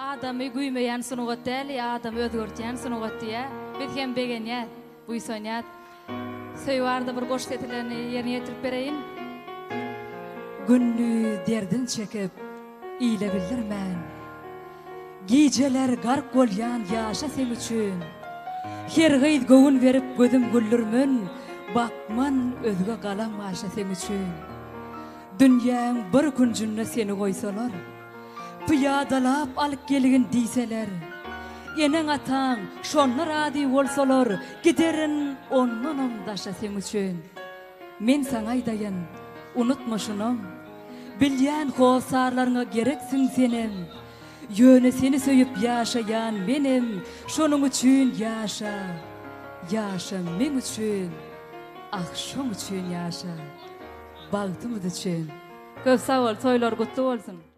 Adamy güýmeýän sungat däl, adamy özgertýän sungat diýýär. Biz hem begenýäs, buýsanýas. Söý barada bir goşgy setirlerini ýerine ýetirip bereýin. Gündiz derdin çekip, ile bildirmän, Gijeler gark bolýan ýaşa seň üçin. Her gyz göwün berip gözüm güldürmen, Bakman özge galam gaşa seň üçin. Dünýäň bir künjünde seni goýsalar, Pyýadalap alyp gelgin diýseler, Eneň-ataň şonda razy bolsalar, Giderin ondanam daşa seň üçin. Men saňa aýdaýyn, unutma şunam, Bilýän hossarlaryňa gereksiň senem, Ýöne seni söýüp ýaşaýan menem, Şonuň üçin ýaşa, ýaşa meň üçin, Ah şoň üçin ýaşa, bagtymyz üçin. Köp sag bol, toýlar gutly bolsun.